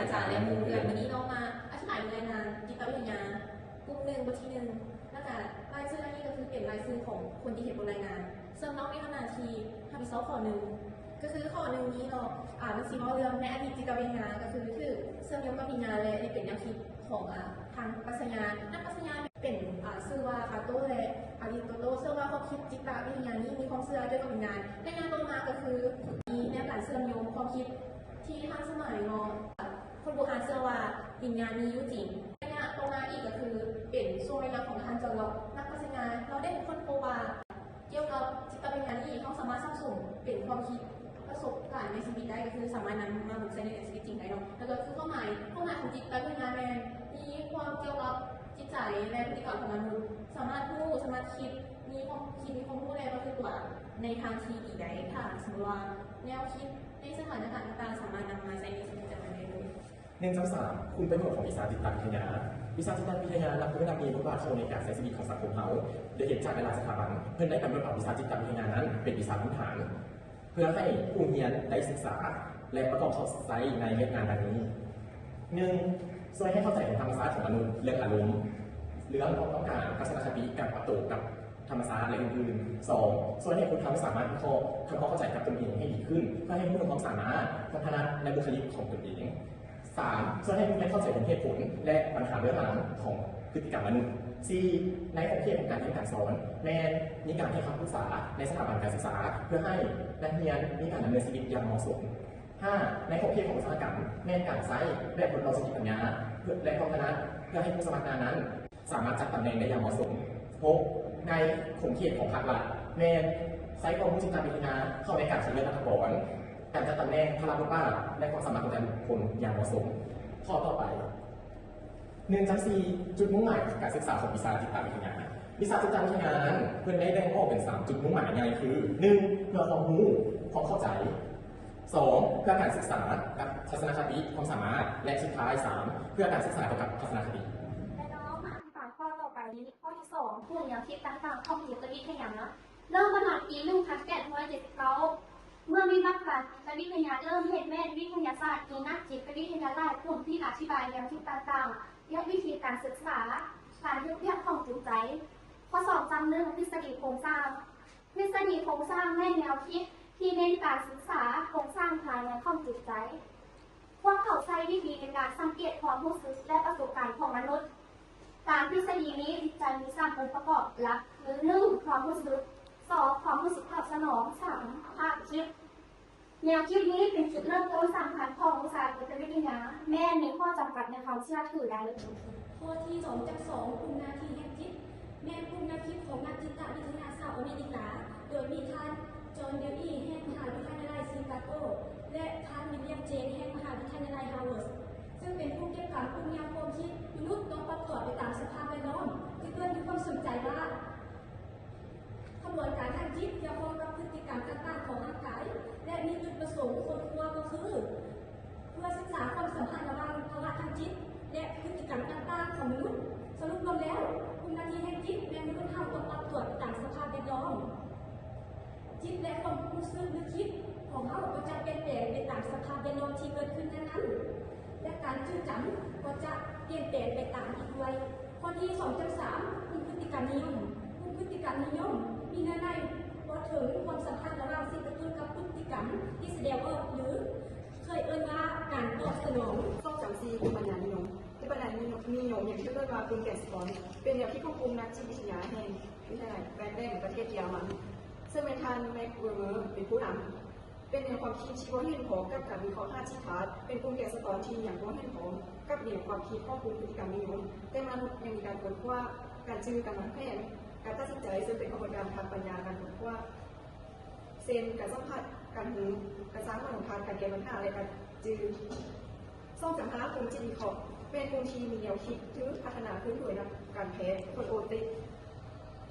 ອາຈານ ແລະ ໝູ່ເພື່ອນ. ມື້ນີ້ເນາະ ມາອະທິບາຍເລື່ອງລາຍງານຈິດຕະວິທະຍາ ກຸ່ມໜຶ່ງ ບົດທີໜຶ່ງ ແລ້ວກະລາຍຊື່ອັນນີ້ກໍຄືເປັນລາຍຊື່ຂອງຄົນທີ່ເຮັດບົດລາຍງານ. ສ່ວນນ້ອງມີໜ້າທີ່ຮັບຜິດຊອບຂໍ້ໜຶ່ງ ກໍຄືຂໍ້ໜຶ່ງນີ້ເນາະ ອາ ມັນຊິເວົ້າເລື່ອງໃນອະດີດຈິດຕະວິທະຍາ ກໍຄືຖືກເຊື່ອມໂຍງກັບວິນຍານ ແລະ ນີ້ເປັນແນວຄິດຂອງ ອາ ທາງປັດຊະຍາ. ນັກປັດຊະຍາເປັນ ອາ ຊື່ວ່າ Plato ແລະ Aristotle ເຊື່ອວ່າຄວາມຄິດຈິດຕະວິທະຍານີ້ມີຄວາມເຊື່ອກ່ຽວກັບວິນຍານ. ໃນໜ້າຕໍ່ມາກໍຄືມີແນວການເຊື່ອມໂຍງຄວາມຄິດທີ່ທັນສະໄໝເນາະ ຄົນບູຮານເຊື່ອວ່າວິນຍານມີຢູ່ຈິງ. ໃນໜ້າຕໍ່ມາອີກກໍຄືເປັນຊ່ວງໄລຍະຂອງທ່ານ John Locke ນັກປັດຊະຍາ. ລາວໄດ້ຄົ້ນພົບວ່າ ກ່ຽວກັບຈິດຕະວິນຍານນີ້ ເຮົາສາມາດສັບສົມເປັນຄວາມຄິດ ປະສົບການໃນຊີວິດໄດ້ ກໍຄືສາມາດນຳມາໃຊ້ໃນຊີວິດຈິງໄດ້ເນາະ. ແລ້ວກໍຄືຄວາມໝາຍ ຄວາມໝາຍຂອງຈິດຕະວິທະຍາແມ່ນມີຄວາມກ່ຽວກັບຈິດໃຈ ແລະ ພຶດຕິກຳຂອງມະນຸດ ສາມາດຮູ້ ສາມາດຄິດ ມີຄວາມຄິດ ມີຄວາມຮູ້ ແລະ ປະພຶດຕົວໃນທາງທີ່ດີໄດ້. ຖ້າສົມມຸດວ່າແນວຄິດໃນສະຖານະການຕ່າງໆ ສາມາດນຳມາໃຊ້ໃນຊີວິດປະຈຳວັນໄດ້ເລີຍ. ໜຶ່ງຈຸດສາມ ຄຸນປະໂຫຍດຂອງວິຊາຈິດຕະວິທະຍາ. ວິຊາຈິດຕະວິທະຍານັບມື້ນັບມີບົດບາດເຂົ້າໃນການໃຊ້ຊີວິດຂອງສັງຄົມເຮົາ. ໂດຍເຫັນຈາກຫຼາຍໆສະຖາບັນ ເພິ່ນໄດ້ກຳນົດເອົາວິຊາຈິດຕະວິທະຍານັ້ນເປັນວິຊາພື້ນຖານ ເພື່ອໃຫ້ຜູ້ຮຽນໄດ້ສຶກສາ ແລະ ປະກອບເຂົ້າໃຊ້ໃນວຽກງານດັ່ງນີ້: ໜຶ່ງ ຊ່ວຍໃຫ້ເຂົ້າໃຈເຖິງທຳມະຊາດຂອງມະນຸດ, ເລື່ອງອາລົມ, ເລື່ອງຄວາມຕ້ອງການ, ທັດສະນະຄະຕິ, ການປັບໂຕກັບທຳມະຊາດ ແລະ ອື່ນໆ. ສອງ ຊ່ວຍໃຫ້ຄົນເຮົາສາມາດວິເຄາະ ທຳຄວາມເຂົ້າໃຈກັບຕົນເອງໃຫ້ດີຂຶ້ນ ເພື່ອໃຫ້ຮູ້ເຖິງຄວາມສາມາດ, ຄວາມຖະໜັດ ແລະ ບຸກຄະລິກຂອງຕົນເອງ. ສາມ ຊ່ວຍໃຫ້ຜູ້ຮຽນເຂົ້າໃຈເຖິງເຫດຜົນ ແລະ ບັນຫາເບື້ອງຫຼັງຂອງພຶດຕິກຳມະນຸດ. ສີ່ ໃນຂົງເຂດຂອງການຮຽນການສອນ ແມ່ນມີການໃຫ້ຄຳປຶກສາໃນສະຖາບັນການສຶກສາ ເພື່ອໃຫ້ນັກຮຽນມີການດຳເນີນຊີວິດຢ່າງເໝາະສົມ. ຫ້າ ໃນຂົງເຂດຂອງອຸດສາຫະກຳ ແມ່ນການໃຊ້ແບບທົດລອງສະຕິປັນຍາ ແລະ ຄວາມຖະໜັດ ເພື່ອໃຫ້ຜູ້ສະໝັກງານນັ້ນ ສາມາດຈັດຕຳແໜ່ງໄດ້ຢ່າງເໝາະສົມ. ຫົກ ໃນຂົງເຂດຂອງພາກລັດ ແມ່ນໃຊ້ຄວາມຮູ້ຈິດຕະວິທະຍາເຂົ້າໃນການຄັດເລືອກລັດຖະກອນ, ການຈັດຕຳແໜ່ງ, ພາລະບົດບາດ ແລະ ຄວາມສາມາດຂອງແຕ່ລະບຸກຄົນຢ່າງເໝາະສົມ. ຂໍ້ຕໍ່ໄປ ໜຶ່ງຈຸດສີ່ ຈຸດມຸ່ງໝາຍການສຶກສາຂອງວິຊາຈິດຕະວິທະຍາ. ວິຊາຈິດຕະວິທະຍານັ້ນ ເພິ່ນໄດ້ແບ່ງອອກເປັນສາມຈຸດມຸ່ງໝາຍໃຫຍ່ຄື ໜຶ່ງ ເພື່ອຄວາມຮູ້, ຄວາມເຂົ້າໃຈ. ສອງ ເພື່ອການສຶກສາກັບທັດສະນະຄະຕິ, ຄວາມສາມາດ ແລະ ສຸດທ້າຍ ສາມ ເພື່ອການສຶກສາກ່ຽວກັບທັດສະນະຄະຕິ. ແລະ ນ້ອງມາອະທິບາຍຂໍ້ຕໍ່ໄປນີ້ ຂໍ້ທີສອງ ກຸ່ມແນວຄິດຕ່າງໆຂອງຈິດຕະວິທະຍາ. ເລີ່ມມາຕັ້ງແຕ່ປີໜຶ່ງພັນແປດຮ້ອຍເຈັດສິບເກົ້າ ເມື່ອມີນັກປານຈິດຕະວິທະຍາເລີ່ມເຮັດແມ່ນວິທະຍາສາດ, ມີນັກຈິດຕະວິທະຍາຫຼາຍກຸ່ມທີ່ອະທິບາຍແນວຄິດຕ່າງໆ ແລະ ວິທີການສຶກສາການເຮັດວຽກຂອງຈິດໃຈ. ຂໍ້ສອງຈຸດໜຶ່ງ ທິດສະດີໂຄງສ້າງ. ທິດສະດີໂຄງສ້າງແມ່ນແນວຄິດທີ່ເນັ້ນການສຶກສາໂຄງສ້າງພາຍໃນຂອງຈິດໃຈ. ພວກເຂົາໃຊ້ວິທີໃນການສັງເກດຄວາມຮູ້ສຶກ ແລະ ປະສົບການຂອງມະນຸດ. ຕາມທິດສະດີນີ້, ຈິດໃຈມີສາມອົງປະກອບຫຼັກ ຄື ໜຶ່ງ ຄວາມຮູ້ສຶກ, ສອງ ຄວາມຮູ້ສຶກຕອບສະໜອງ, ສາມ ພາບຄິດ. ແນວຄິດນີ້ເປັນຈຸດເລີ່ມຕົ້ນສຳຄັນຂອງວິຊາຈິດຕະວິທະຍາ, ແມ່ນມີຂໍ້ຈຳກັດໃນຄວາມເຊື່ອຖືໄດ້. ຂໍ້ທີສອງຈຸດສອງ ກຸ່ມໜ້າທີ່ແຫ່ງຈິດ ແມ່ນກຸ່ມແນວຄິດຂອງນັກຈິດຕະວິທະຍາຊາວອາເມລິກາ, ໂດຍມີທ່ານ John Dewey ແຫ່ງມະຫາວິທະຍາໄລຊິກາໂກ ແລະ ທ່ານ William James ແຫ່ງມະຫາວິທະຍາໄລ Harvard ເຊິ່ງເປັນຜູ້ເກັບກຳກຸ່ມແນວຄວາມຄິດມະນຸດຕ້ອງປັບຕົວໄປຕາມສະພາບແວດລ້ອມທີ່ເກີດມີຄວາມສົນໃຈວ່າ ຂະບວນການທາງຈິດກ່ຽວຂ້ອງກັບພຶດຕິກຳຕ່າງໆຂອງຮ່າງກາຍ ແລະ ມີຈຸດປະສົງຄົ້ນຄວ້າກໍຄື ເພື່ອສຶກສາຄວາມສຳພັນລະຫວ່າງພາວະທາງຈິດ ແລະ ພຶດຕິກຳຕ່າງໆຂອງມະນຸດ. ສະຫຼຸບລວມແລ້ວ, ກຸ່ມໜ້າທີ່ແຫ່ງຈິດແມ່ນມະນຸດເຮົາຕ້ອງປັບຕົວໄປຕາມສະພາບແວດລ້ອມ. ຈິດ ແລະ ຄວາມຮູ້ສຶກນຶກຄິດຂອງເຮົາກໍຈະປ່ຽນແປງໄປຕາມສະພາບແວດລ້ອມທີ່ເກີດຂຶ້ນນັ້ນໆ ແລະ ການຈື່ຈຳກໍຈະປ່ຽນແປງໄປຕາມອີກດ້ວຍ. ຂໍ້ທີສອງຈຸດສາມ ກຸ່ມພຶດຕິກຳນິຍົມ. ກຸ່ມພຶດຕິກຳນິຍົມມີເນື້ອໃນເວົ້າເຖິງຄວາມສຳພັນລະຫວ່າງສິ່ງກະຕຸ້ນກັບພຶດຕິກຳທີ່ສະແດງອອກ ຫຼື ເຄີຍເອີ້ນວ່າການຕອບສະໜອງ. ສອງຈຸດສາມສີ່ ກຸ່ມປັນຍານິຍົມ. ກຸ່ມປັນຍານິຍົມ ທີ່ເອີ້ນວ່າກຸ່ມແກນສະທ້ອນ ເປັນແນວຄິດຂອງກຸ່ມນັກຈິດວິທະຍາແຫ່ງວິທະຍາໄລແບກແລນ ປະເທດເຢຍລະມັນ ເຊິ່ງແມ່ນທ່ານ ແມັກ ເວີເມີ ເປັນຜູ້ນຳ. ເປັນແນວຄວາມຄິດທີ່ບໍ່ເຫັນພ້ອມກັບການວິເຄາະທາດຈິດທາດ, ເປັນກຸ່ມແກນສະທ້ອນທີ່ຍັງບໍ່ເຫັນພ້ອມກັບແນວຄວາມຄິດຂອງກຸ່ມພຶດຕິກຳນິຍົມ, ແຕ່ມະນຸດຍັງມີການຄົ້ນຄວ້າ, ການຈື່, ການວາງແຜນ, ການຕັດສິນໃຈ, ເຊິ່ງເປັນຂະບວນການທາງປັນຍາການຄົ້ນຄວ້າ ເຊັ່ນ ການສຳຜັດ, ການຮູ້, ການສ້າງມະໂນພາບ, ການແກ້ບັນຫາ ແລະ ການຈື່. ສອງຈາກຫ້າ ກຸ່ມຈິດວິເຄາະ ແມ່ນກຸ່ມທີ່ມີແນວຄິດຖືກພັດທະນາຂຶ້ນໂດຍນັກການແພດຄົນໂອຕິ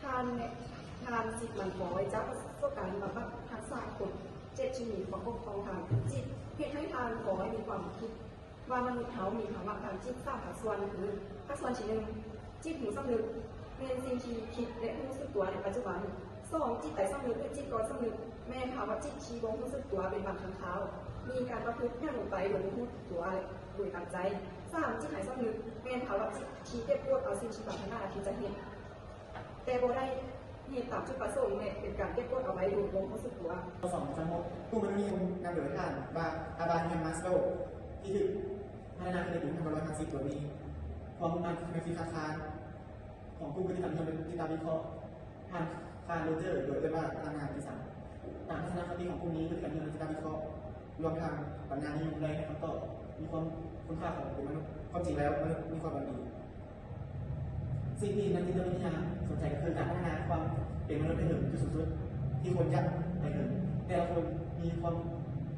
ທ່ານ ທ່ານ ຊິກມັນ ຟອຍ ຈາກປະສົບການບຳບັດຮັກສາຄົນເຈັບທີ່ມີຄວາມບົກຜ່ອງທາງຈິດ ເຮັດໃຫ້ທ່ານ ຟອຍ ມີຄວາມຄິດວ່າມະນຸດເຮົາມີພາວະທາງຈິດສາມພາກສ່ວນ ຄື ພາກສ່ວນທີໜຶ່ງ ຈິດຮູ້ສຳນຶກ ແມ່ນສິ່ງທີ່ຄິດ ແລະ ຮູ້ສຶກຕົວໃນປັດຈຸບັນ. ສອງ ຈິດໃຕ້ສຳນຶກ ຫຼື ຈິດກ້ອນສຳນຶກ ແມ່ນພາວະຈິດທີ່ບໍ່ຮູ້ສຶກຕົວເປັນບາງຄັ້ງຄາວ, ມີການປະພຶດຫຍັງລົງໄປໂດຍບໍ່ຮູ້ຕົວ ແລະ ໂດຍຕັ້ງໃຈ. ສາມ, ຈິດໃຕ້ສຳນຶກແມ່ນເຮົາລັກທີ່ເກັບກວດເອົາສິ່ງທີ່ປາດຖະໜາທີ່ຈະເຮັດ ແຕ່ບໍ່ໄດ້ເຮັດຕາມຈຸດປະສົງ ແລະ ເປັນການເກັບກວດເອົາໄວ້ໂດຍບໍ່ຮູ້ສຶກຕົວ. ຂໍ້ສອງ ຈຳພວກກຸ່ມມະນຸດນິຍົມນຳໂດຍທ່ານ Abraham Maslow ທີ່ຖືກພັດທະນາຂຶ້ນໃນປີໜຶ່ງພັນເກົ້າຮ້ອຍຫ້າສິບ ໂດຍມີຄວາມມຸ່ງໝັ້ນໃນສິ່ງຂາດຂານຂອງກຸ່ມພຶດຕິກຳນິຍົມຈິດຕະວິເຄາະ ທ່ານ Carl Rogers ໂດຍເອີ້ນວ່າພະລັງງານທີສາມ. ຕາມທັດສະນະຄະຕິຂອງກຸ່ມນີ້, ພຶດຕິກຳນິຍົມຈິດຕະວິເຄາະລວມທັງປັນຍານິຍົມໄດ້ໃຫ້ຄຳຕອບມີຄວາມຄຸນຄ່າຂອງເປັນມະນຸດ. ຄວາມຈິງແລ້ວມະນຸດມີຄວາມຫວັງດີ. ສິ່ງທີ່ນັກຈິດຕະວິທະຍາສົນໃຈກໍຄືການພັດທະນາຄວາມເປັນມະນຸດໃຫ້ເຖິງຈຸດສູງສຸດທີ່ຄົນຢາກໄປເຖິງ. ແຕ່ລະຄົນມີຄວາມ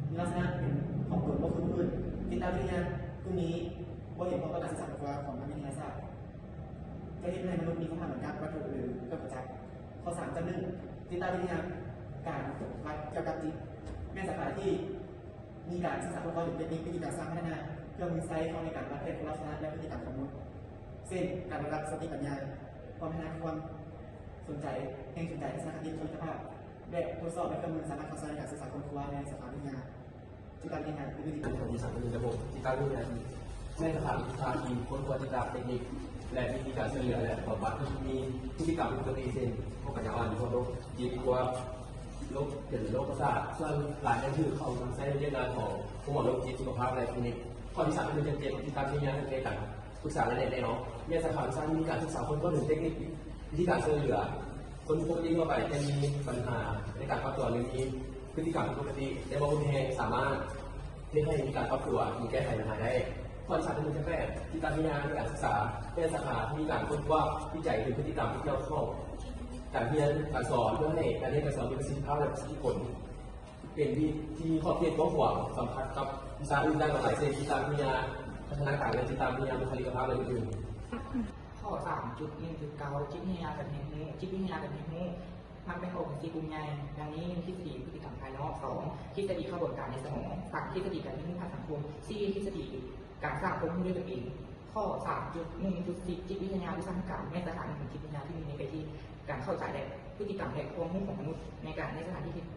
ມີລັກສະນະເປັນຂອງຕົນບໍ່ຄືຜູ້ອື່ນ. ຈິດຕະວິທະຍາກຸ່ມນີ້ບໍ່ເຫັນພ້ອມກັບການສຶກສາຄົ້ນຄວ້າຂອງນັກວິທະຍາສາດ ຈະເຮັດໃຫ້ມະນຸດມີຄວາມສາມາດເໝືອນກັບວັດຖຸ ຫຼື ເຄື່ອງປະຈັກ. ຂໍ້ສາມ ຈຳໜຶ່ງ ຈິດຕະວິທະຍາ ການຮັບກ່ຽວກັບຈິດ ແມ່ນສາຂາທີ່ມີການສຶກສາຄົ້ນຄວ້າເຖິງເຕັກນິກ, ວິທີການສ້າງ, ພັດທະນາເຄື່ອງມືໃຊ້ເຂົ້າໃນການວັດແທກຄຸນລັກສະນະ ແລະ ພຶດຕິກຳຂອງມະນຸດ ເຊັ່ນ ການວັດລະດັບສະຕິປັນຍາ, ຄວາມພັດທະນາ, ຄວາມສົນໃຈ, ແຮງຈູງໃຈ, ທັດສະນະຄະຕິ, ຄະນິດຕະພາບ ແລະ ທົດສອບໃນເຄື່ອງມືສາມາດເຂົ້າໃຊ້ໃນການສຶກສາຄົ້ນຄວ້າໃນສາຂາວິທະຍາ ຈິດຕະວິທະຍາ ຫຼື ວິທະຍາການ. ຂໍ້ທີສາມ ຈຳພວກຈິດຕະວິທະຍາ ແມ່ນສາຂາວິຊາທີ່ຄົ້ນຄວ້າຈິດຕະເຕັກນິກ ແລະ ວິທີການຊ່ວຍເຫຼືອ ແລະ ບຳບັດຜູ້ທີ່ມີພຶດຕິກຳຜິດປົກກະຕິ ເຊັ່ນ ພວກປັນຍາອ່ອນ, ພວກໂລກຈິດ, ພວກໂລກເປັນໂລກປະສາດ, ສ່ວນຫຼາຍແມ່ນຖືກເຂົ້ານຳໃຊ້ໃນວຽກງານຂອງໂຮງໝໍໂລກຈິດ, ສຸຂະພາບ ແລະ ຄລີນິກ. ຂໍ້ທີສາມ ຈຳພວກເຈັດ ຈິດຕະວິທະຍາ ແມ່ນການ ປຶກສາ ແລະ ແນະນຳ ແມ່ນສາຂາວິຊາທີ່ມີການສຶກສາຄົ້ນຄວ້າເຖິງເຕັກນິກ, ວິທີການຊ່ວຍເຫຼືອຄົນປົກກະຕິທົ່ວໄປທີ່ມີບັນຫາໃນການປັບຕົວ ຫຼື ມີພຶດຕິກຳຜິດປົກກະຕິ ແຕ່ບໍ່ຮຸນແຮງ, ສາມາດເຮັດໃຫ້ມີການປັບຕົວ ຫຼື ແກ້ໄຂບັນຫາໄດ້. ຂໍ້ທີສາມ ຈຳພວກແປດ ຈິດຕະວິທະຍາການສຶກສາ ແມ່ນສາຂາທີ່ມີການຄົ້ນຄວ້າວິໄຈເຖິງພຶດຕິກຳທີ່ກ່ຽວຂ້ອງການຮຽນການສອນ ເພື່ອໃຫ້ການຮຽນການສອນມີປະສິດທິພາບ ແລະ ປະສິດທິຜົນ. ເປັນວິທີຂອບເຂດກວ້າງຂວາງ, ສຳພັດກັບວິຊາອື່ນໄດ້ຫຼາຍ, ເຊັ່ນ ຈິດຕະວິທະຍາພັດທະນາການ ແລະ ຈິດຕະວິທະຍາບຸກຄະລິກກະພາບ ແລະ ອື່ນໆ. ຂໍ້ສາມຈຸດໜຶ່ງຈຸດເກົ້າ ຈິດວິທະຍາການຮຽນຮູ້. ຈິດວິທະຍາການຮຽນຮູ້ມັກແບ່ງອອກເປັນສີ່ກຸ່ມໃຫຍ່ ດັ່ງນີ້: ໜຶ່ງ ທິດສະດີພຶດຕິກຳພາຍນອກ, ສອງ ທິດສະດີຂະບວນການໃນສະໝອງ, ສາມ ທິດສະດີການຮຽນຮູ້ຜ່ານສັງຄົມ, ສີ່ ທິດສະດີການສ້າງຄວາມຮູ້ດ້ວຍຕົນເອງ. ข้อ สามจุดหนึ่งจุดสิบ จิตวิทยาวิชาการ ແມ່ນສາຂາຂອງຈິດວິທະຍາທີ່ເນັ້ນໄປທີ່ການເຂົ້າໃຈ ແລະ ພຶດຕິກຳ ແລະ ຄວາມຮູ້ຂອງມະນຸດໃນການ ໃນສະຖານທີ່ເຮັດ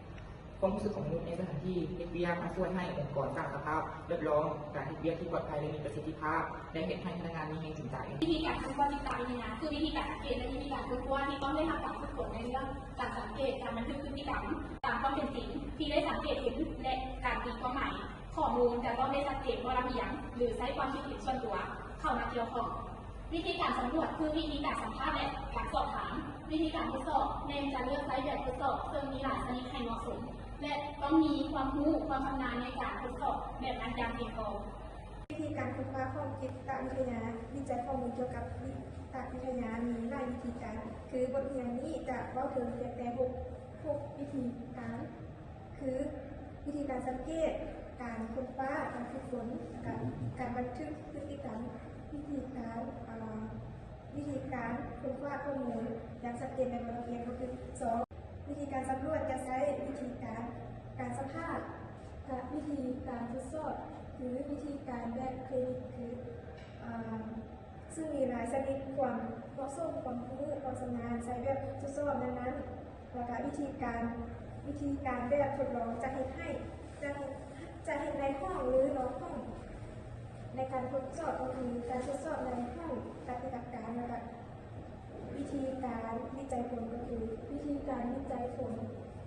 ຄວາມຮູ້ສຶກຂອງມະນຸດໃນສະຖານທີ່ເຮັດວຽກ ມັນຊ່ວຍໃຫ້ອົງກອນສ້າງສະພາບແວດລ້ອມການເຮັດວຽກທີ່ປອດໄພ ແລະ ມີປະສິດທິພາບ ແລະ ເຮັດໃຫ້ພະນັກງານມີແຮງຈູງໃຈ. ວິທີການຄົ້ນຄວ້າຈິດຕະວິທະຍາ ຄືວິທີການສັງເກດ ແລະ ວິທີການຄົ້ນຄວ້າທີ່ຕ້ອງໄດ້ຮັບການຝຶກຝົນໃນເລື່ອງການສັງເກດ, ການບັນທຶກພຶດຕິກຳຕາມຄວາມເປັນຈິງທີ່ໄດ້ສັງເກດເຫັນ ແລະ ການຕີຄວາມໝາຍ. ຂໍ້ມູນຈະຕ້ອງໄດ້ຊັດເຈນບໍ່ລຳອຽງ ຫຼື ໃຊ້ຄວາມຄິດເຫັນສ່ວນຕົວເຂົ້າມາກ່ຽວຂ້ອງ. ວິທີການສຳຫຼວດ ຄືວິທີການສຳພາດ ແລະ ການສອບຖາມ. ວິທີການທົດສອບ ແມ່ນຈະເລືອກໃຊ້ແບບທົດສອບເຊິ່ງມີຫຼາຍຊະນິດໃຫ້ເໝາະສົມ ແລະ ຕ້ອງມີຄວາມຮູ້ຄວາມຊຳນານໃນການທົດສອບແບບນັ້ນຢ່າງພຽງພໍ. ວິທີການຄົ້ນຄວ້າຂອງຈິດຕະວິທະຍາ ວິໄຈຂໍ້ມູນກ່ຽວກັບຈິດຕະວິທະຍາມີຫຼາຍວິທີການ ຄືບົດຮຽນນີ້ຈະເວົ້າເຖິງພຽງແຕ່ຫົກ ຫົກວິທີການ ຄື ວິທີການສັງເກດ, ການຄົ້ນຄວ້າ, ການຝຶກຝົນ, ການ ການບັນທຶກພຶດຕິກຳ, ວິທີການ ເອີ ວິທີການຄົ້ນຄວ້າຂໍ້ມູນຢ່າງຊັດເຈນໃນບົດຮຽນກໍຄື ສອງ ວິທີການສຳຫຼວດຈະໃຊ້ວິທີການ ການສຳພາດ ກະວິທີການທົດສອບ ຄື ວິທີການແບບຄລີນິກ ຄື ເອີ ເຊິ່ງມີຫຼາຍຊະນິດ ຄວາມເໝາະສົມ, ຄວາມຮູ້, ຄວາມຊຳນານໃສ່ແບບທົດສອບນັ້ນໆ ແລ້ວກະວິທີການ ວິທີການແບບທົດລອງຈະເຮັດໃຫ້ ຈະເຮັດ ຈະເຮັດໃນຫ້ອງ ຫຼື ນອກຫ້ອງ ໃນການທົດສອບກໍຄືການທົດສອບໃນຫ້ອງປະຕິບັດການ ແລ້ວກະວິທີການວິໄຈຜົນກໍຄືວິທີການວິໄຈຜົນ.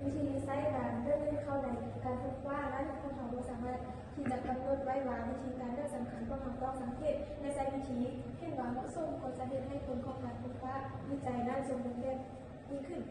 ວິທີໃຊ້ການເລືອກເຂົ້າໃນການຄົ້ນຄວ້ານັ້ນ ພວກເຮົາບໍ່ສາມາດທີ່ຈະກຳນົດໄວ້ວ່າວິທີການໃດສຳຄັນ, ພວກເຮົາຕ້ອງສັງເກດ ແລະ ໃຊ້ວິທີເຫັນວ່າເໝາະສົມ ກໍຈະເຮັດໃຫ້ຜົນຂອງການຄົ້ນຄວ້າວິໄຈນັ້ນສົມບູນແບບຍິ່ງຂຶ້ນ.